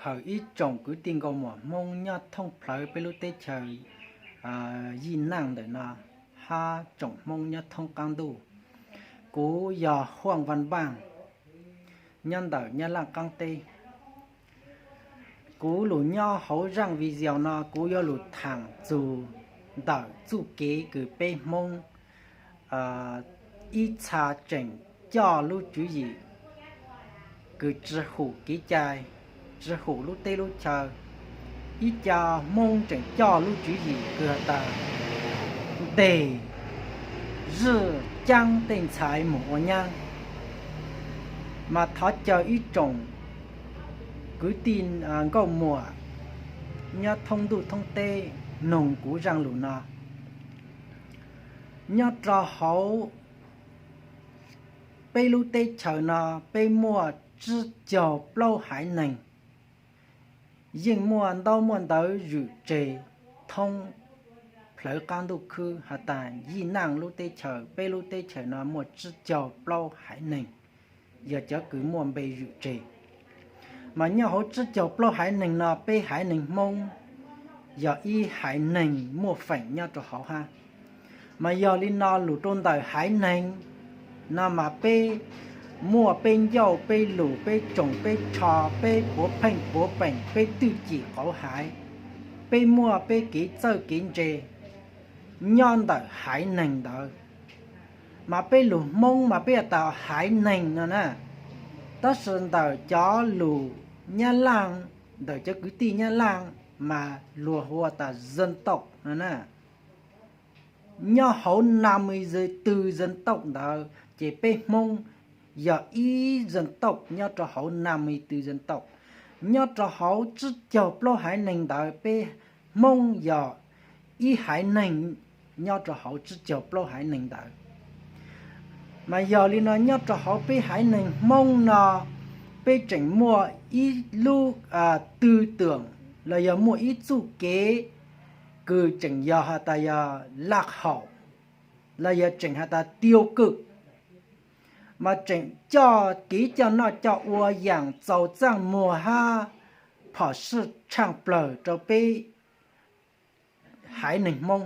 Hawm ib tsoom kwv tij nkauj muam Hmoob nyob thoob plawv peb lub teb chaws Yij Naj ntawm no, hab tsoom Hmoob nyob thoob qaab ntuj. Kuv yog Huaj Vaj Npaaj, nyob ntawm Nyab Laaj qaab teb. Kuv lug nyob hauv zaaj video no kuv yuav lug thaam txug ntawm txuj kev kws peb Hmoob ib txha tseem coj lub tswv yim kws tsi hum kev cai, tsi hum lub teb lub chaw. Ib co Hmoob tseem coj lub tswv yim kws has tas ntes zij caab tej ntxhais moog ua nyaab. Mas thov caw ib tsoom kwv tij nkauj muam nyob thoob ntuj thoob teb noog kuv zaaj lug no. Nyob rau hauv peb lub teb chaws no, peb muaj tsib caug plaub haiv neeg, yeej muaj ntaub muaj ntawv zwm tseg thoob plawv qaab ntuj khwb has tas Yij Naj lub teb chaws, peb lub teb chaws no muaj tsib caug plaub haiv neeg, yog cov kws muaj npe zwm tseg. Mas nyob hauv tsib caug plaub haiv neeg no, peb haiv neeg Hmoob yog ib haiv neeg muaj feem nyob rau hauv hab. Mas yog li no lug rau ntawm haiv neeg no mas peb muaj peb ncauj peb lus, peb tsoos peb tsho, peb puav pheej puav peem, peb twj cim qauv haiv, peb muaj peb kev txawj kev ntse nyob ntawm haiv neeg ntawd. Mas peb lus Hmoob mas peb has tas haiv neeg no na, tab sis ntawm cov lus Nyab Laaj, ntawm cov kwv tij Nyab Laaj mas luag hu tas dân tộc no na. Nyob hauv năm mươi tư dân tộc ntawd ces peb Hmoob yog ib dân tộc nyob rau hauv năm mươi tư dân tộc. Nyob rau hauv tsib caug plaub haiv neeg ntawd peb Hmoob yog ib haiv neeg nyob rau hauv tsib caug plaub haiv neeg ntawd. Mas yog li no nyob rau hauv peb haiv neeg Hmoob no, peb tseem muaj ib lub tư tưởng los yog muaj ib txuj kev kws tseem yog has tas yog lạc hậu, los yog tseem has tas tiêu cực, mas tseem coj kev coj noj coj ua yaam txaus txaaj muag hab phom sij tshaaj plawg rau peb haiv neeg Hmoob.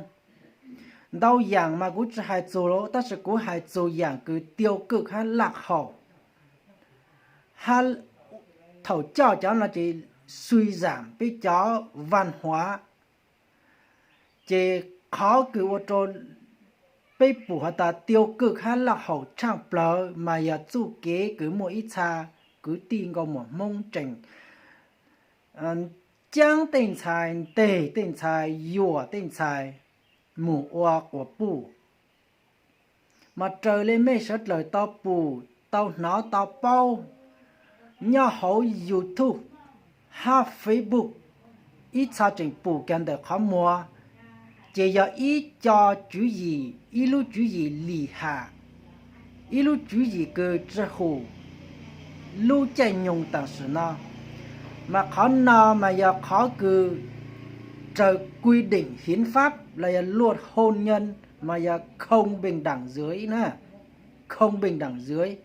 Ntau yaam mas kuv tsi hais txug lawm, tab sis kuv hais txug yaam kws tiêu cực hab lạc hậu, hab thaum coj cov no ces suy giảm peb cov văn hóa. Ces qhov kws ua rau peb pum has tas tiêu cực hab lạc hậu tshaaj plawg mas yog txuj kev kws muaj ib txha kwv tij nkauj muam Hmoob tseem caab tej ntxhais, ntes tej ntxhais, yuam tej ntxhais moog ua quas puj. Mas raws le mej sawv dlawg tau pum, tau hnov, tau paub nyob hauv YouTube hab Facebook, ib txha tseem pum kag ntawm qhov muag, ces yog ib co tswv yim, ib lub tswv yim lim ham, ib lub tswv yim kws tsi hum lub caij nyoog tam sim no. Mas qhov no mas yog qhov kws raws quy định hiến pháp los yog luật hôn nhân, mas yog không bình đẳng giới na, không bình đẳng giới.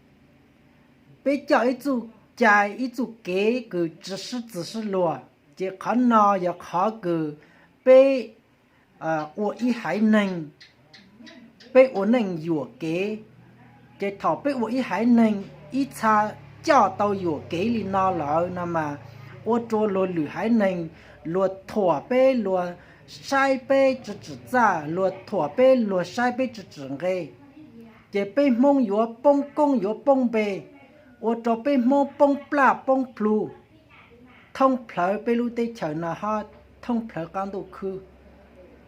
Peb coj ib txuj cai ib txuj kev kws tsi sib txwv sib luag, ces qhov no yog qhov kws peb ua ib haiv neeg, peb ua neej yuam kev. Ces thaum peb ua ib haiv neeg ib txha coj tau yuam kev li no lawm no mas ua rua luag lwm haiv neeg luag thuam peb, luag saib peb tsi tsim txaj, luag thuam peb, luag saib peb tsi tsim nqe. Ces peb Hmoob yuav poob koob yuav poob npe, ua rau peb Hmoob poob plaj poob plhu thoob plawg peb lub teb chaws no hab thoob plawg qaab ntuj khwb.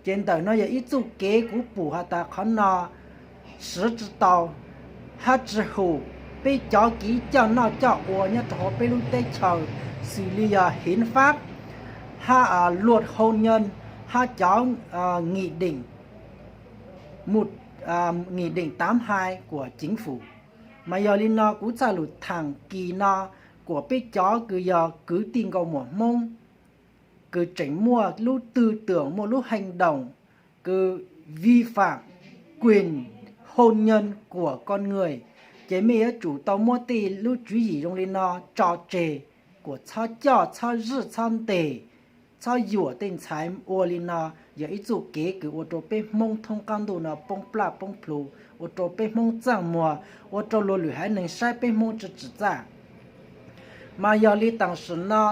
Ces ntawm no yog ib txuj kev kuv pum has tas qhov no siv tsi tau hab tsi hum peb cov kev coj noj coj ua nyob rau hauv peb lub teb chaws, xws li yog hiến pháp hab luật hôn nhân hab cov nghị định, nghị định tám hai của chính phủ. Mas yog li no kuv txhaj lug thaam kis no kuas peb cov kws yog kwv tij nkauj muam Hmoob kws tseem muaj lub tư tưởng, muaj lub hành động kws vi phạm quyền hôn nhân của con người, ces mej yuav tsum tau muab tej lub tswv yim zoo li no tso tseg. kuas txhob coj, txhob zij, txhob ntes, txhob yuam tej ntxhais ua li no, yog ib txuj kev kws ua rau peb Hmoob thoob qab ntuj no poob plaj poob plhu, ua rau peb Hmoob txaj muag, ua rau luag lwm haiv neeg saib peb Hmoob tsi tsim txaj. Mas yog li tam sim no,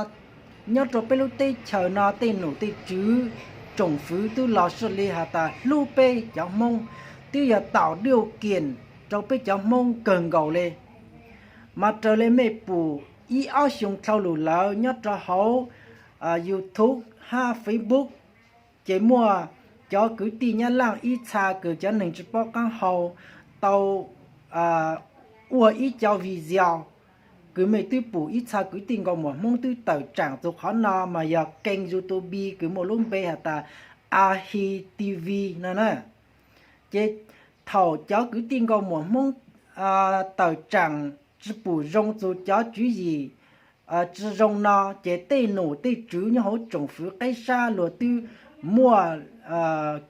nyob rau peb lub teb chaws no tej nom tej tswv, tsoom fwv twb los sij li has tas hlub peb cov Hmoob, twb yog taus dij kiam rau peb cov Hmoob kawg nkaus li. Mas raws li mej pum ib ob xyoo dlhau lug lawm nyob rau hauv YouTube hab Facebook, ces muaj cov kwv tij Nyab Laj ib txha kws cov neeg tsi paub qaab hau tau ua ib co video kws mej twb pum, ib txha kwv tij nkauj muam Hmoob twb tawm tsaam txug qhov no, mas yog kênh YouTube kws muaj lub npe has tas Ahi TV no na. Ces thaum cov kwv tij nkauj muam Hmoob tawm tsaam tsi pum zoo txug cov tswv yim tsi zoo no, ces tej nom tej tswv nyob hauv tsoom fwv qeb sab luag twb muaj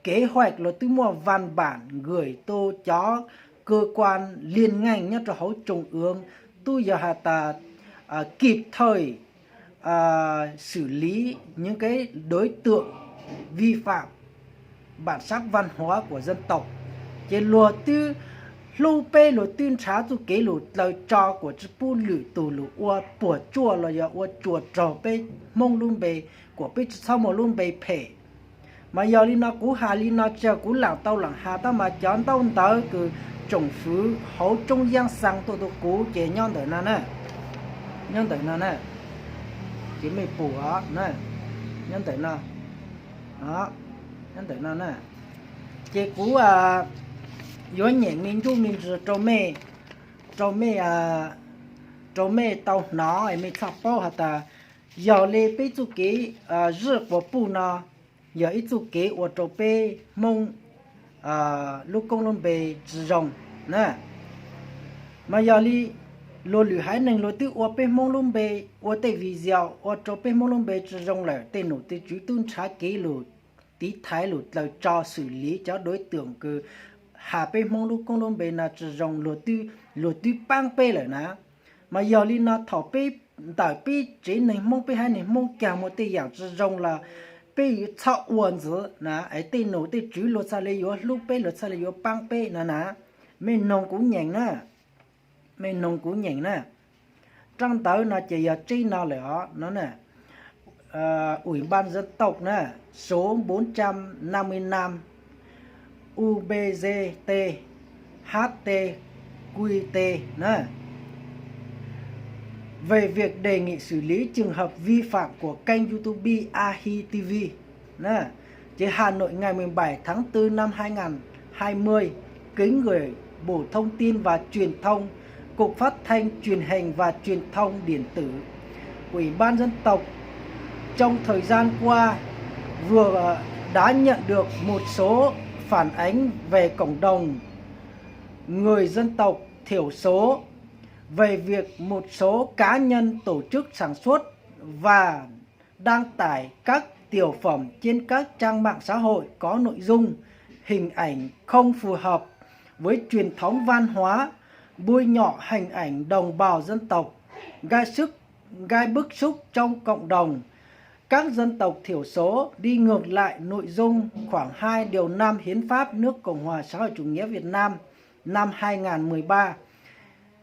kev hais, luag twb muaj văn bản gửi tu cov cơ quan liên ngành nyob rau hauv trung ương, tub yog has tas kịp thời xử lý những cái đối tượng vi phạm bản sắc văn hóa của dân tộc. Ces luag twb hlub peb, luag twb nrhav txuj kev lug dlaws tso kuas tsi pub lwm tug lug ua puag tsuaj los yog ua tsuas raug peb Hmoob lub npe, kuas peb tsi txhob muaj lub npe phem. Mas yog li no kuv has li no tsi yog kuv laam tau laam has tab, mas cov ntaub ntawv kws tsoom fwv hauv tsoob yaab xaa tuaj rau kuv ces nyob ntawm no na. Nyob ntawm no na. Ces mej pum os, nyob ntawm no, nyob ntawm no na. Ces kuv yuav nyeem me ntsub me ntsis rau mej, rau mej, rau mej tau hnov, mej txhaj paub has tas yog li peb txuj kev zij quas puj no yog ib txuj kev ua rau peb Hmoob lub koob lub npe tsi zoo na. Mas yog li luag lwm haiv neeg luag twb ua peb Hmoob lub npe, ua tej video ua rau peb Hmoob lub npe tsi zoo lawm, tej nom tej tswv twb nrhav kev lug tiv thaiv lug dlaws tso xử lý cov đối tượng kws has peb Hmoob lub koob lub npe no tsi zoo, luag twb paab peb lawm na. Mas yog li no thaum peb ntawm peb tsev neeg Hmoob, peb haiv neeg Hmoob kag muaj tej yaam tsi zoo los peb yuav txhob ua ntxiv na, es tej nom tej tswv luag txhaj li yuav hlub peb, luag txhaj li yuav paab peb no na. Mej noog kuv nyeem na, mej noog kuv nyeem na. Raab ntawv no ces yog tseb no lawm os no na. Ủy ban dân tộc na, số bốn trăm năm mươi lăm U B G T H T Q T na, về việc đề nghị xử lý trường hợp vi phạm của kênh YouTube Ahi T V. Ces Hà Nội, ngày mười bảy tháng tư năm hai ngàn hai mươi, kính gửi Bộ Thông tin và Truyền thông, Cục Phát thanh Truyền hình và Truyền thông Điện tử, Ủy ban Dân tộc trong thời gian qua vừa đã nhận được một số phản ánh về cộng đồng người dân tộc thiểu số về việc một số cá nhân tổ chức sản xuất và đăng tải các tiểu phẩm trên các trang mạng xã hội có nội dung, hình ảnh không phù hợp với truyền thống văn hóa, bôi nhọ hình ảnh đồng bào dân tộc, gây sức, gây bức xúc trong cộng đồng các dân tộc thiểu số, đi ngược lại nội dung khoảng hai điều năm Hiến pháp nước Cộng hòa Xã hội Chủ nghĩa Việt Nam năm hai ngàn mười ba.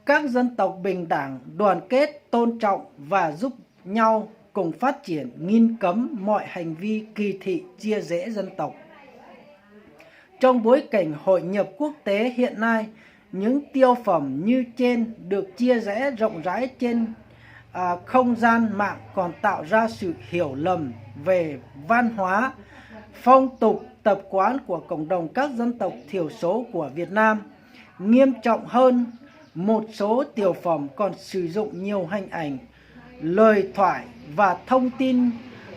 Các dân tộc bình đẳng, đoàn kết, tôn trọng và giúp nhau cùng phát triển, nghiêm cấm mọi hành vi kỳ thị, chia rẽ dân tộc. Trong bối cảnh hội nhập quốc tế hiện nay, những tiểu phẩm như trên được chia rẽ rộng rãi trên, à, không gian mạng còn tạo ra sự hiểu lầm về văn hóa, phong tục, tập quán của cộng đồng các dân tộc thiểu số của Việt Nam. Nghiêm trọng hơn, một số tiểu phẩm còn sử dụng nhiều hình ảnh, lời thoại và thông tin,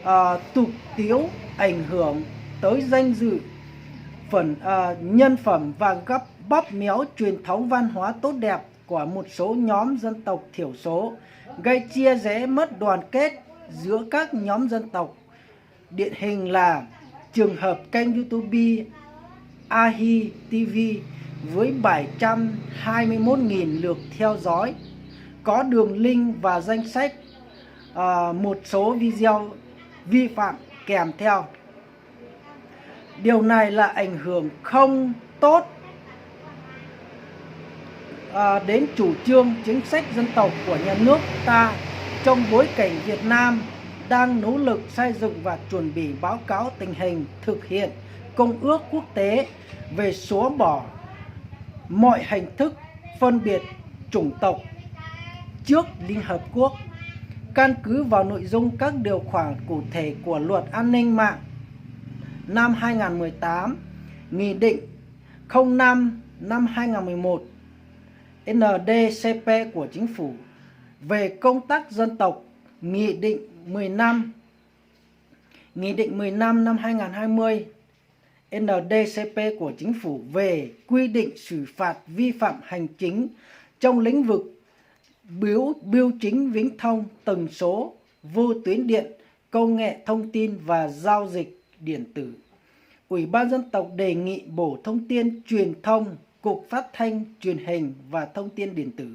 à, tục tĩu ảnh hưởng tới danh dự, phần, à, nhân phẩm và gấp bóp méo truyền thống văn hóa tốt đẹp của một số nhóm dân tộc thiểu số, gây chia rẽ mất đoàn kết giữa các nhóm dân tộc. Điển hình là trường hợp kênh YouTube Ahi T V với bảy trăm hai mươi mốt nghìn lượt theo dõi, có đường link và danh sách à, một số video vi phạm kèm theo. Điều này là ảnh hưởng không tốt, à, đến chủ trương chính sách dân tộc của nhà nước ta trong bối cảnh Việt Nam đang nỗ lực xây dựng và chuẩn bị báo cáo tình hình thực hiện Công ước Quốc tế về xóa bỏ mọi hình thức phân biệt chủng tộc trước Liên Hợp Quốc. Căn cứ vào nội dung các điều khoản cụ thể của Luật An ninh mạng năm hai ngàn mười tám, Nghị định không năm năm hai ngàn mười một, N D C P của Chính phủ về công tác dân tộc, Nghị định mười lăm, Nghị định mười lăm năm hai ngàn hai mươi, N D C P của Chính phủ về quy định xử phạt vi phạm hành chính trong lĩnh vực biểu, bưu chính viễn thông, tần số, vô tuyến điện, công nghệ thông tin và giao dịch điện tử. Ủy ban Dân tộc đề nghị Bộ Thông tin Truyền thông, Cục Phát thanh Truyền hình và Thông tin Điện tử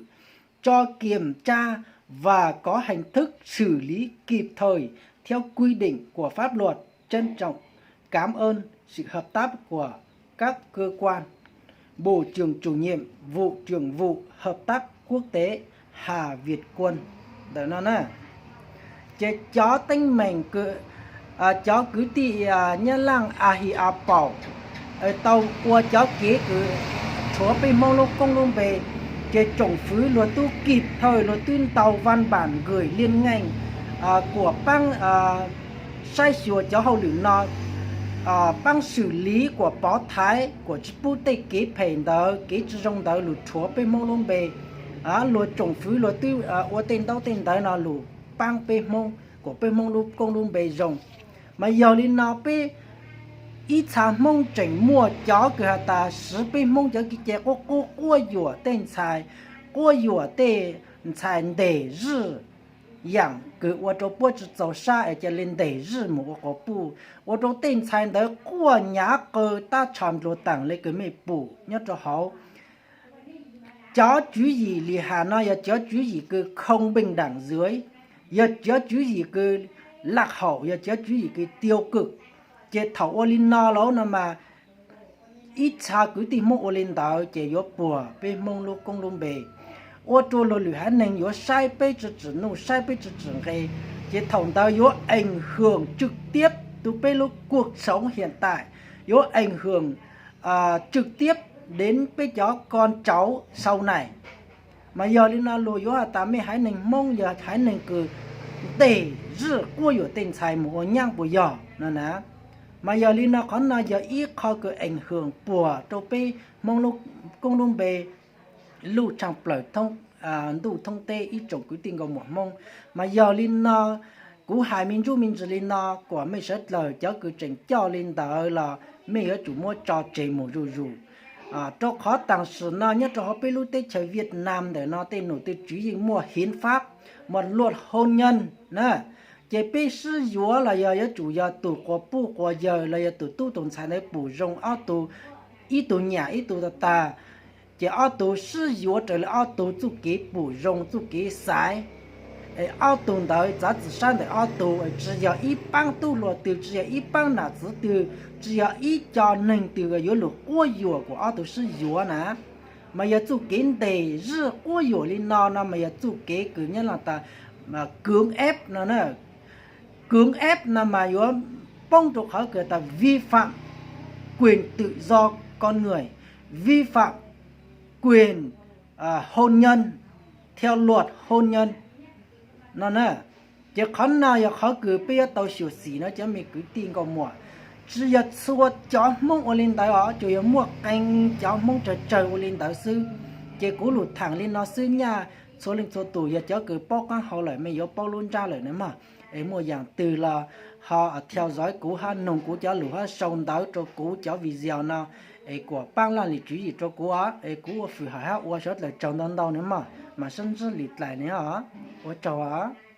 cho kiểm tra và có hình thức xử lý kịp thời theo quy định của pháp luật. Trân trọng cảm ơn sự hợp tác của các cơ quan. Bộ trưởng chủ nhiệm vụ trưởng vụ hợp tác quốc tế Hà Việt Quân. Ntawm no na, ces cov teeb meem, cov kwv tij Nyab Laj A Hi A Paum tau ua cov kev kws rhuav peb Hmoob lub koob lub npe, ces tsoom fwv luag twb kib thawj, luag twb ntaus văn bản gửi Liên ngành kuas paab saib xyuas cov hauj lwm no, paab xwm liv kuas pov thaiv kuas tsi pub tej kev phem ntawd, kev tsi zoo ntawd lug rhuav peb Hmoob lub npe. Luag tsoom fwv luag twb ua tej ntaub tej ntawv no lug paab peb Hmoob kuas peb Hmoob lub koob lub npe zoo. Mas yog li no peb ib txha Hmoob tseem muaj cov kws has tas siv peb Hmoob cov kev cai quab quab quab yuam tej ntxhais, quab yuam tej ntxhais ntes zij, yaam kws ua rau puab tsi txaus sab es ca le ntes zij mus ua quas puj, ua rau tej ntxhais ntawd quaj nyav qw tab tsho npluag taam le kws mej pum nyob rau hauv. Cov tswv yim Lis Has no yog cov tswv yim kws không bình đẳng giới, yog cov tswv yim kws lạc hậu, yog cov tswv yim kws tiêu cực. Ces thaum ua li no lawm no mas ib txha kwv tij Hmoob ua li ntawd ces yuav puag peb Hmoob lub koob lub npe, ua rau luag lwm haiv neeg yuav saib peb tsi tsim nuj, saib peb tsi tsim nqe. Ces thaum ntawd yuav ảnh hưởng trực tiếp tu peb lub cuộc sống hiện tại, yuav ảnh hưởng trực tiếp đến peb cov con cháu sau này. Mas yog li no luag yuav has tas mej haiv neeg Hmoob yog haiv neeg kws ntes zij quab yuam tej ntxhais mus ua nyaab puas yog no na? Mas yog li no qhov no yog ib qho kws ảnh hưởng puag rau peb Hmoob lub koob lub npe luj tshaaj plawg ntuj thoob teb ib tsoom kwv tij nkauj muam Hmoob. Mas yog li no kuv hais me ntsuj me ntsis li no kuas mej sawv dlawg cov kws tseem coj li ntawd los mej yuav tsum muab tso tseg mus zuj zus. Rau qhov tam sim no nyob rau hauv peb lub teb chaws Việt Nam ntawm no tej nom tej tswv yeej muaj hiến pháp, muaj luật hôn nhân na. Ces peb sib yuav los yog yuav tsum yog tus quas puj quas yawg los yog tus tub tus ntxhais ntawd pum zoo ob tug, ib tug nyam ib tug tag tag, ces ob tug sib yuav raws li ob tug txuj kev pum zoo txuj kev xaiv. Es ob tug ntawd txav txim sab ntawm ob tug, tsi yog ib paab tub hluas twg, tsi yog ib paab nam txiv twg, tsi yog ib co neeg twg yuav lug quab yuam kuas ob tug sib yuav na. Mas yog txuj kev ntes zij quab yuam li no no mas yog txuj kev kws nyob los tas cưỡng ép no na. Cưỡng ép no mas yuav poob rau qhov kws tas vi phạm quyền tự do con người, vi phạm quyền hôn nhân theo luật hôn nhân no na. Ces qhov no yog qhov kws peb yuav tau xyuam xim no cov me kwv tij nkauj muam. Tsi yog txhua cov Hmoob ua li ntawd os, tsuas yog muaj qee cov Hmoob tsawg tsawg ua li ntawd xwb. Ces kuv lug thaam li no xwb nyaj, txhua leej txhua tus yog cov kws paub qaab hau lawm mej yuav paub lub ntsab lawm na mog. Es muaj yaam twg los ho theo dõi kuv hab noog kuv cov lug hab sau ntawv rau kuv cov video no, es kuas paab laj lim tswv yim rau kuv os, es kuv ua fwm hawm hab ua sawv dlawg tsaug ntau ntau na mog, mas sib ntsib lim dlais na os, ua tsaug os.